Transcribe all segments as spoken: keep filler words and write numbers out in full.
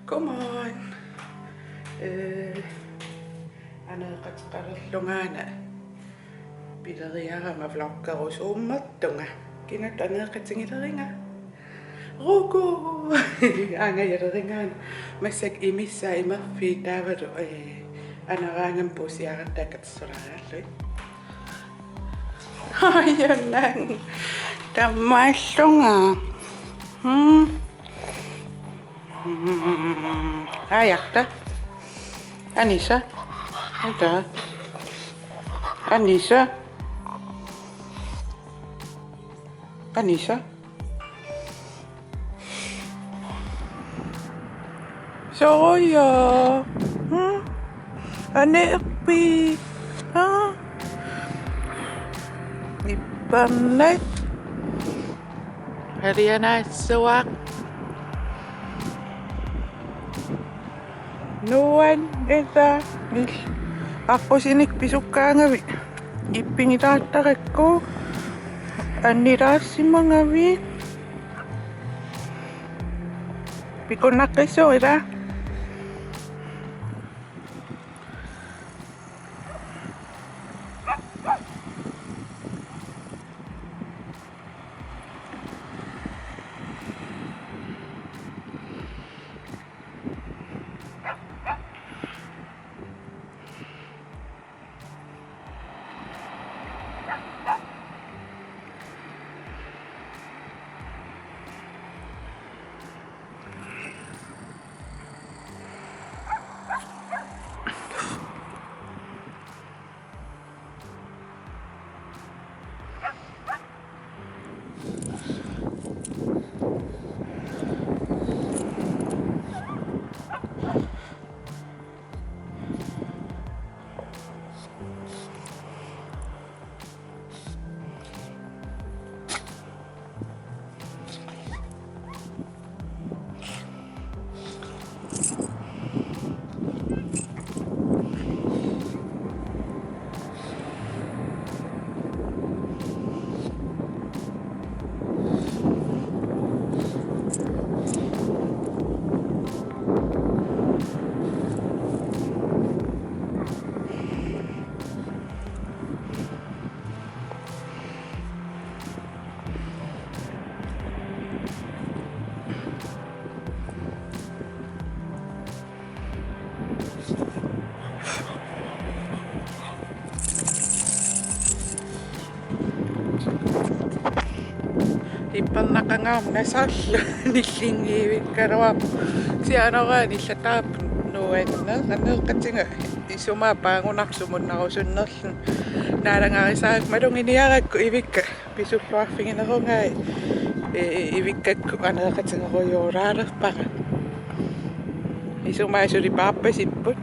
Come on. Eh, aneeqateqalerlungaana pileriarama vloggerusuummertunga. Kina aneeqatigileriga? Ruku! Angajalerigaana. Massakkut imissaa imerfiit taavalu, eh, aneraangama puussiagartakkat sulaarallui. Ajanang. Tammaallunga. Hmm. Ajarta. Anisa. Ata. Anisa. Anisa. Sorujuk. Hmm? Aneerpit? Ha? Ipparnat. Alianaassuaq. Nuann esa il aqqusinik pisukkaangavit. Ippigilaartarakku annilaarsimagavit. Pikunnaqqissuuq ila. Ipparnaqangaarmat nasarlu nillinngivikkaluarpoq. Sianorani illataap nuanna aneeqatiga isumaa paagunarsumunnarusunnerlun naalagarisarakku maluginiarakku ivikka pisulluarfiginerugai, eh, ivikkakkut aneeqatigerujuulaalerpara. Isumaa suli paarpasipput.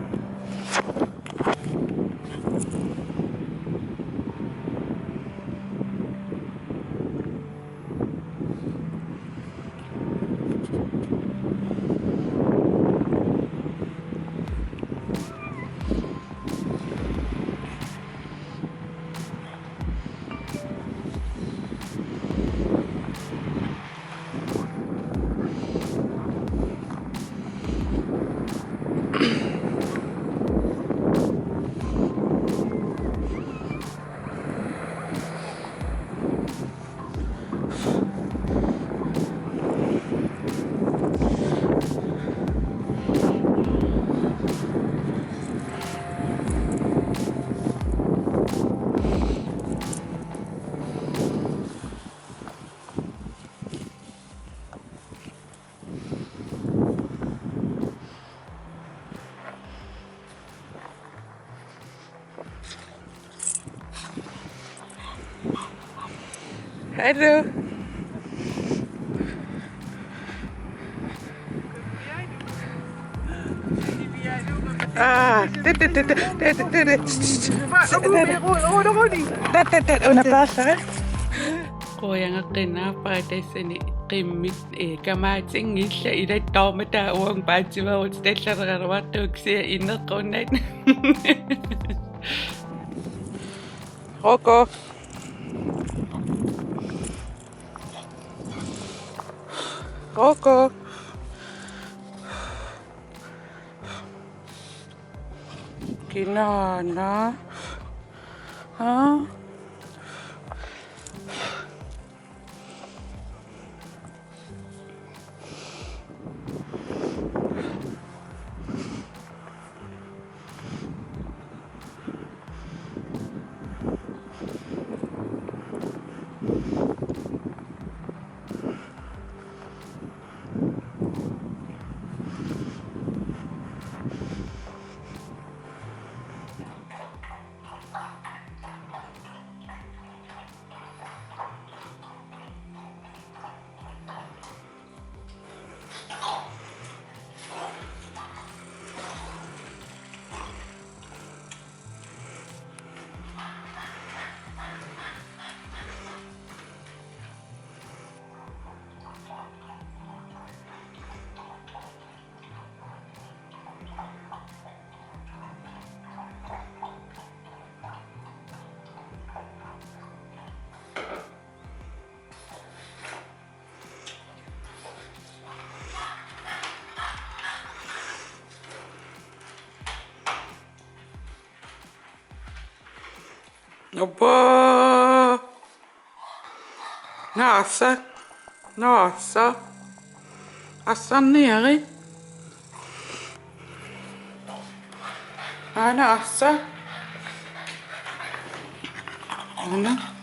Hallo. Ah, det, det, det, det, det, det, det. Tss, tss, tss. Det, det, det. Una paasare. Qujanaqqiinnarpara tassani qimmit, eh, kamaatsinngillat ilattoormata uanga paatsiveerutit tallaleraluartugut kisianni ineqqunnat. Roko. Roko. Inaana. Haa? Appa! Naassa. Naassa. Assarniarit. Aana assa. Aana.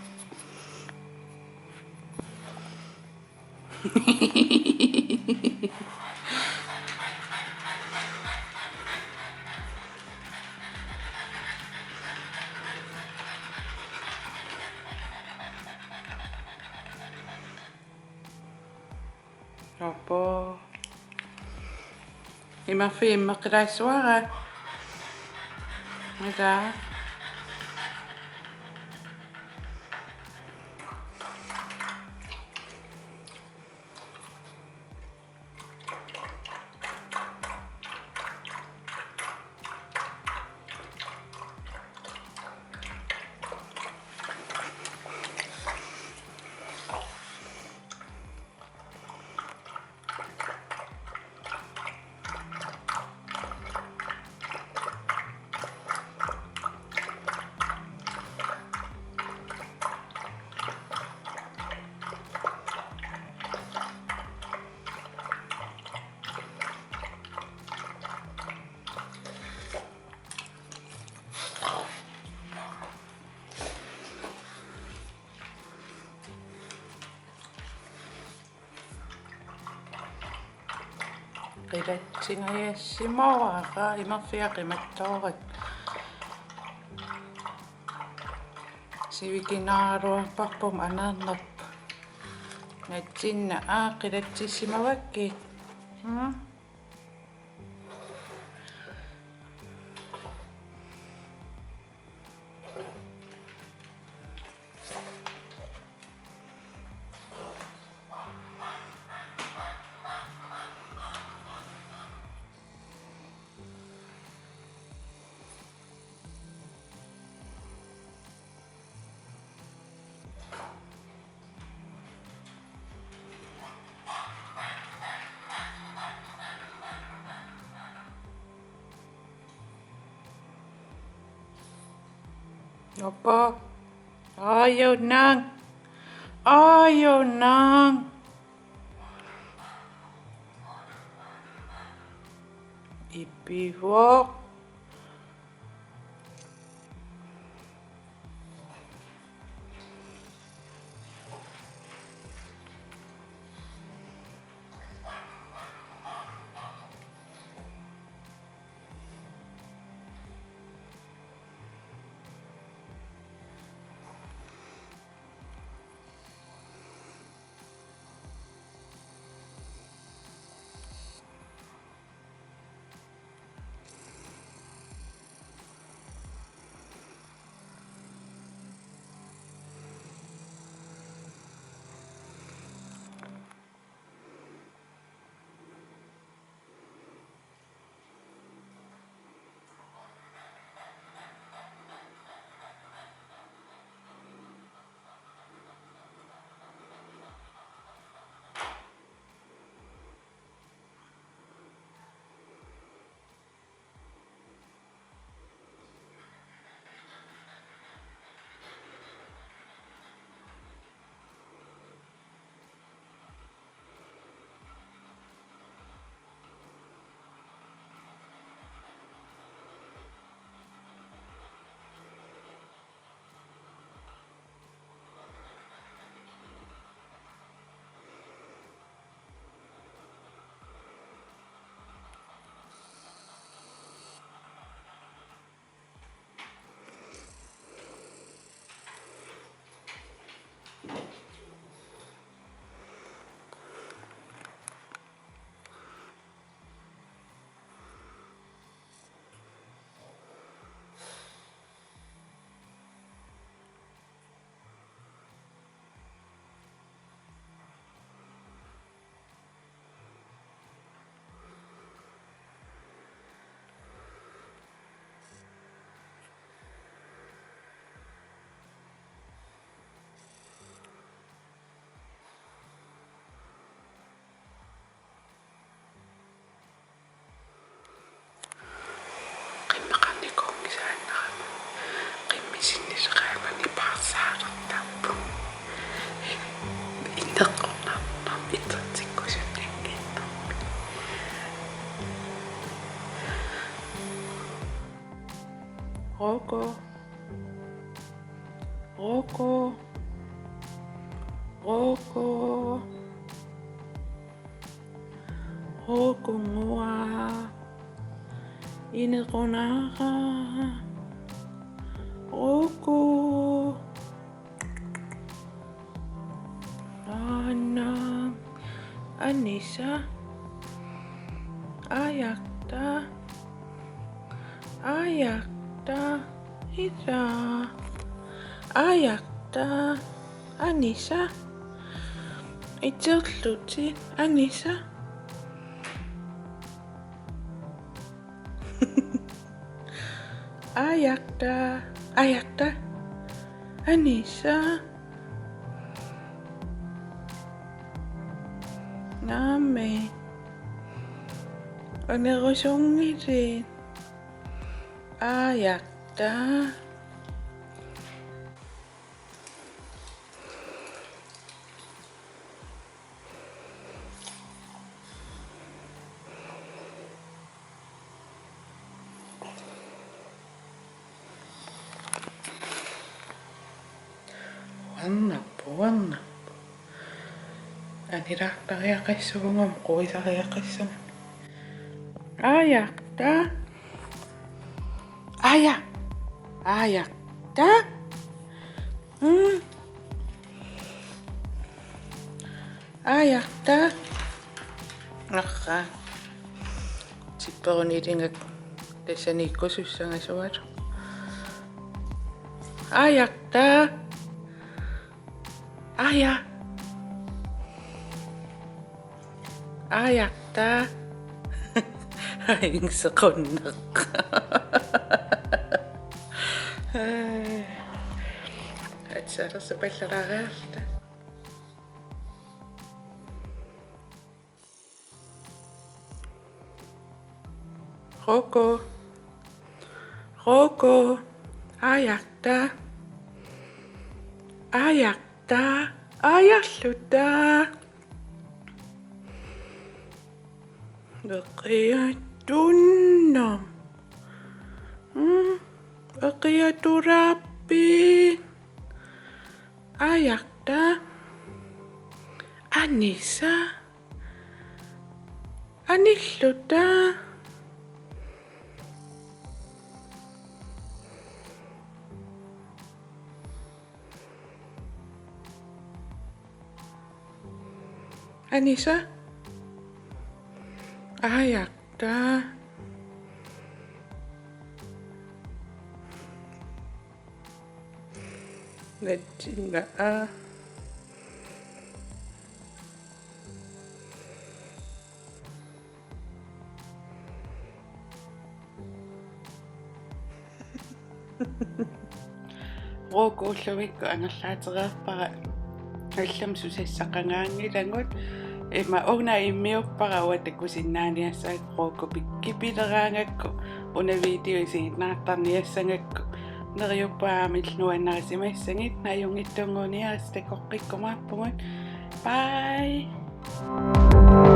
Appa. Ima filmi qilaassuara. Mida? Qilatsingajassimavara imerfiaq qimattooraq. Sivikinaagaluarparput aneernerput. Natsinna aa qilatsissimavakkit. Hmm? Appa. Aajuna. Aajuna. Ipivoq. Roko. Roko. Roko. Rokonngua. Inequnara. Roko. Anna. Anisa. Ajarta. Ajarta. Ida. Ajarta. Anisa. Iterlutit. Anisa. Ajarta. Ajarta. Anisa. Naamik. Anerusunngilit. Ajarta. Uannappoq, uannappoq. Anilaattariaqassaanga, quisariaqassaanga. Ajarta. Aja. Ajarta. Mm. Ajarta. Arraa. Tipperunilingak tassaniikkusussangasuat. Ajarta. Aja. Ajarta. Ingsequnneq. Atsaalersupallaariarta. Roko. Roko. Ajarta. Ajarta. Ajarluta. Eqiatunna. Mm. Eqiaturaappi. Ajarta. Anisa. Anilluta. Anisa. Ajarta. Natsinga a. Roko ullumikkut angerlaatereerpara. Allamik susassaqangaanngilagut. Ima una immiuppara uanga takusinnaaniassagakku Roko pikkipileraangakku. Una video isiginnaartarniassagakku. Neriuppunga aamma illit nuannarisimassagit, najunngitsunnguuniarisi, takoqqikkumaarpugut. Bye.